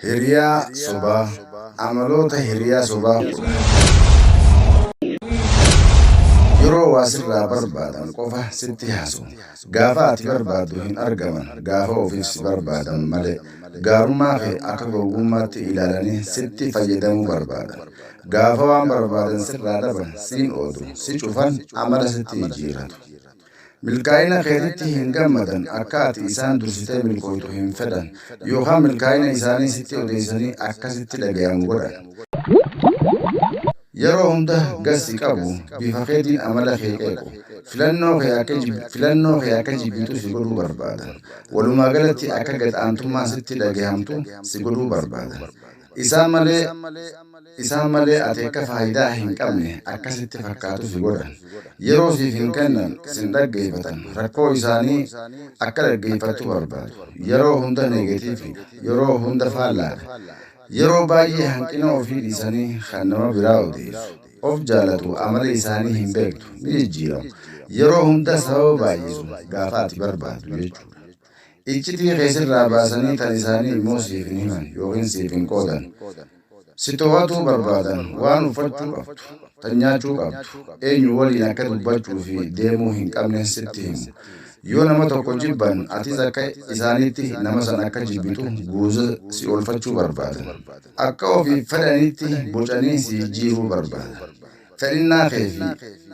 Hiriyaa sobaa, amaloota hiriyaa sobaa 10. Yeroo waa sirraa barbaadan qofa sitti haasa'u. Gaafa ati barbaaddu hin argaman, gaafa ofiif si barbaadan malee. Gaarummaa kee akka gowwummaatti ilaalanii sitti fayyadamuu barbaadan. Gaafa waan barbaadan sirraa dhaban siin oodu, si cufan, amala sitti jijjiirratu. Milkaa'ina keetitti hin gammadan, akka ati isaan dursitee milkooytu hin fedhan, yookaan milkaa'ina isaanii sitti odeessanii akka sitti dhagayamu godhan. Yeroo hunda gad si qabu, bifa keetiin amala kee qeequ, filannoo kee akka filannoo kee akka jibbitu si godhuu barbaadan. Walumaa galatti akka gad aantummaan sitti dhagahamtu si godhuu barbaadan. Isaan malee isaan malee ati akka faayidaa hin qabne akka sitti fakkaatu si godhan. Yeroo siif hin kennan, sin dhaggeeffatan, rakkoo isaanii akka dhaggeeffattu barbaadu. Yeroo hunda neegatiiviidha, yeroo hunda faallaadha. Yeroo baay'ee hanqina ofii dhiisanii kan nama biraa odeessu. Of jaalatu, amala isaanii hin beektu, ni jijjiiramu. Yeroo hunda sababa baay'isu gaafa ati barbaaddu jechuudha. Iccitii kee sirraa baasanii tan isaanii immoo siif hin himan yookiin siif hin qoodan. Si to'atuu barbaadan, waan uffachuu qabdu, tan nyaachuu qabdu, eenyu waliin akka dubbachuu fi deemuu hin qabne sitti himu. Yoo nama tokko jibban atis akka isaaniitti nama san akka jibbitu guuza si oolfachuu barbaadan. Akka ofiif fedhanitti bocanii si jijjiiruu barbaadan. Fedhinnaa kee fi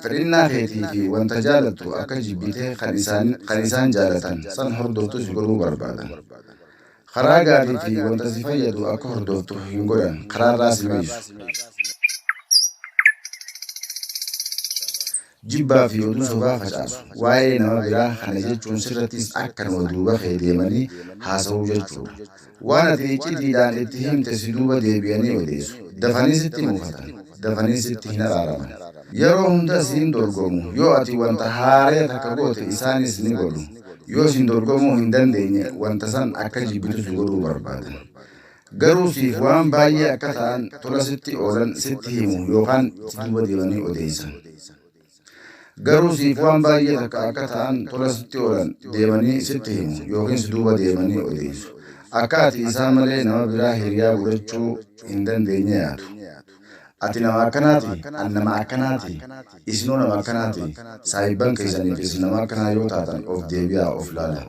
fedhinnaa keetii fi wanta jaalattu akka jibbitee kan isaan kan isaan jaalatan san hordoftu si godhuu barbaadan. Karaa gaarii fi wanta si fayyadu akka hordoftu hin godhan, karaarraa si maysu. Jibbaa fi oduu sobaa facaasu. Waa'ee nama biraa kana jechuun sirrattis akkanuma duuba kee deemanii haasa'uu jechuudha. Waan ati iccitiidhaan itti himte si duuba deebi'anii odeessu. Dafanii sitti mufatan. Dafanii sitti hin araaraman. Yeroo hunda siin dorgomu. Yoo ati wanta haaraya takka goote isaanis ni godhu. Yoo siin dorgomuu hin dandeenye wanta san akka jibbitu si godhuu barbaadan. Garuu siif waan baay'ee akka ta'an tola sitti oolan sitti himu yookaan si duuba deemanii odeessan. Garuu siif waan baay'ee takka akka ta'an tola sitti oolan deemanii sitti himu yookiin si duuba deemanii odeessu. Akka ati isaan malee nama biraa hiriyaa godhachuu hin dandeenye yaadu. Ati nama akkanaati, an nama akkanaati, isinoo nama akkanaati, saahibban keessaniif isin nama akkanaa yoo taatan of deebi'aa of laalaa.